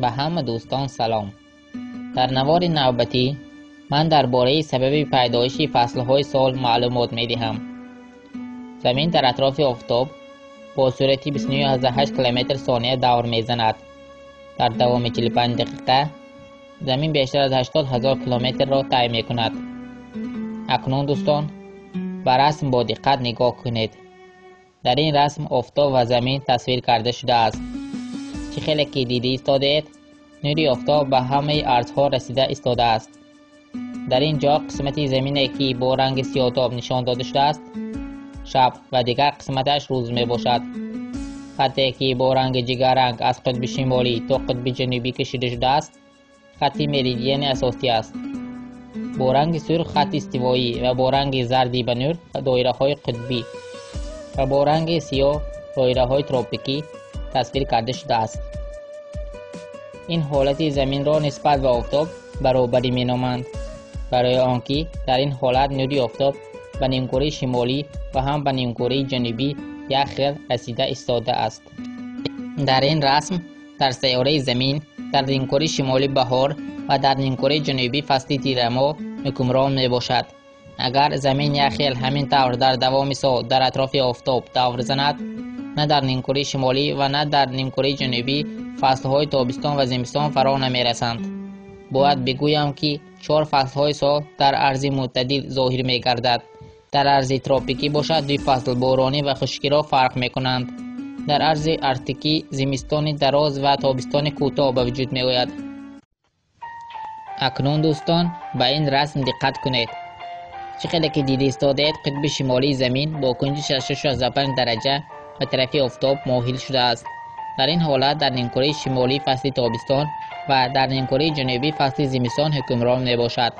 Ба ҳама дӯстон салом. Дар навори навбатӣ ман дар бораи сабаби пайдоиши фаслҳои сол маълумот медиҳам. Замин дар атрофи офтоб бо суръати 29,8 км/сония давр мезанад. Дар давоми 45 дақиқа замин бештар аз 80 ҳазор километрро тай мекунад. Акнун дӯстон, ба расм бо диққат нигоҳ кунед. Дар ин расм офтоб ва замин тасвир карда шудааст. Чӣ хеле ки дида истодаед, нури офтоб ба ҳамаи арзҳо расида истодааст. Дар ин ҷо қисмати замине ки бо ранги сиёҳтоб нишон дода шудааст, шаб ва дигар қисматаш рӯз мебошад. Хатте ки бо ранги ҷигарранг аз қутби шимолӣ то қутби ҷанубӣ кашида шудааст, хатти меридиани асосӣ аст. Бо ранги сурх хатти истивоӣ ва бо ранги зарди ба нур доираҳои қутбӣ ва бо ранги сиёҳ доираҳои тропикӣ тасвир карда шудааст. Ин ҳолати заминро нисбат ба офтоб баробарӣ меноманд, барои он ки дар ин ҳолат нури офтоб ба нимкураи шимолӣ ва ҳам ба нимкураи ҷанубӣ як хел расида истодааст. Дар ин расм дар сайёраи замин дар нимкураи шимолӣ баҳор ва дар нимкураи ҷанубӣ фасли тирамоҳ ҳукмрон мебошад. Агар замин як хел ҳамин тавр дар давоми сол дар атрофи офтоб давр занад, на дар нимкураи шимолӣ ва на дар нимкураи ҷанубӣ фаслҳои тобистон ва зимистон фаро намерасанд. Бояд бигӯям, ки чор фаслҳои сол дар арзи мӯътадил зоҳир мегардад. Дар арзи тропикӣ бошад, ду фасл боронӣ ва хушкиро фарқ мекунанд. Дар арзи арктикӣ зимистони дароз ва тобистони кӯтоҳ ба вуҷуд меояд. Акнун дӯстон, ба ин расм диққат кунед. Чӣ хеле ки дида истодаед, қутби шимолии замин бо кунҷи 66,5 дараҷа ба тарафи офтоб моҳил шудааст. Дар ин ҳолат дар нимкураи шимолӣ фасли тобистон ва дар нимкураи ҷанубӣ фасли зимистон ҳукмрон мебошад.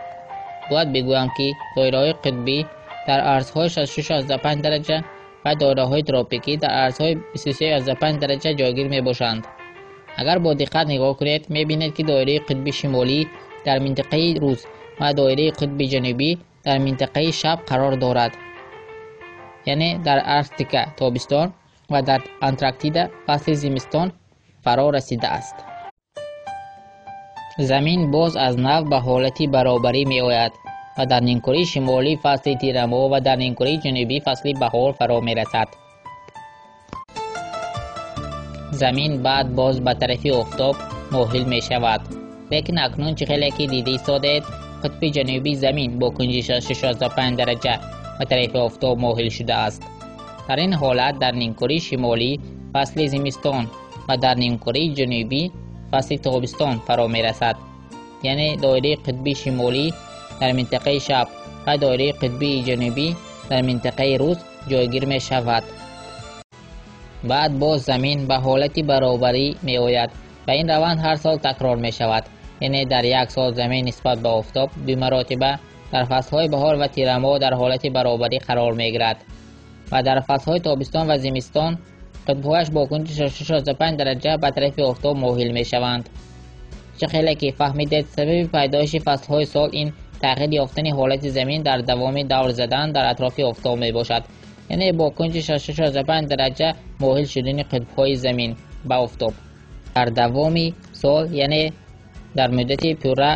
Бояд бигӯям, ки доираҳои қутбӣ дар арзҳои 66,5 дараҷа ва доираҳои тропикӣ дар арзҳои 23,5 дараҷа ҷойгир мебошанд. Агар бо диққат нигоҳ кунед, мебинед, ки доираи қутби шимолӣ дар минтақаи рӯз ва доираи қутби ҷанубӣ дар минтақаи шаб қарор дорад. Яъне дар Арктика тобистон ва дар Антарктида фасли зимистон фаро расидааст. Замин боз аз нав ба ҳолати баробарӣ меояд ва дар нимкураи шимолӣ фасли тирамоҳ ва дар нимкураи ҷанубӣ фасли баҳор фаро мерасад. Замин баъд боз ба тарафи офтоб моҳил мешавад. Лекин акнун чӣ хеле ки дида истодаед, қутби ҷанубии замин бо кунҷи 66,5 дараҷа ба тарафи офтоб моҳил шудааст. Дар ин ҳолат дар нимкураи шимолӣ фасли зимистон ва дар нимкураи ҷанубӣ фасли тобистон фаро мерасад. Яъне доираи қутби шимолӣ дар минтақаи шаб ва доираи қутбии ҷанубӣ дар минтақаи рӯз ҷойгир мешавад. Баъд боз замин ба ҳолати баробарӣ меояд ва ин раванд ҳар сол такрор мешавад. Яъне дар як сол замин нисбат ба офтоб ду маротиба дар фаслҳои баҳор ва тирамоҳ дар ҳолати баробарӣ қарор мегирад ва дар фаслҳои тобистон ва зимистон қутбҳояш бо кунҷи 66,5 дараҷа ба тарафи офтоб моҳил мешаванд. Чӣ хеле ки фаҳмидед, сабаби пайдоиши фаслҳои сол ин тағйир ёфтани ҳолати замин дар давоми давр задан дар атрофи офтоб мебошад. Яъне бо кунҷи 66,5 дараҷа моҳил шудани қутбҳои замин ба офтоб. Дар давоми сол, яъне дар муддати пурра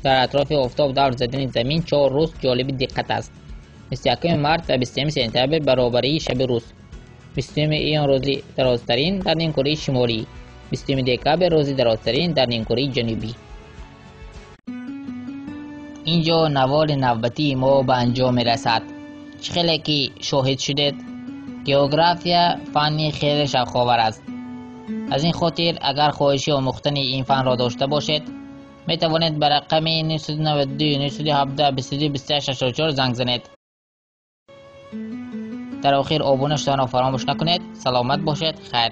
дар атрофи офтоб давр задани замин 4 рӯз ҷолиби диққат аст. 21 март ва 21 сентябр баробарии шаби рӯз, 20 июн рӯзи дарозтарин дар нимкураи шимолӣ, 20 декабр рӯзи дарозтарин дар нимкураи ҷанубӣ. Инҷо навори навбатии мо ба анҷом мерасад. Чӣ хеле ки шоҳид шудед, география фанни хеле шавқовар аст. Аз ин хотир агар хоҳиши омӯхтани ин фанро дошта бошед, метавонед ба рақами 992 917 22 28 84 занг занед. Дар охир обуна шуданро фаромӯш накунед. Саломат бошед. Хайр.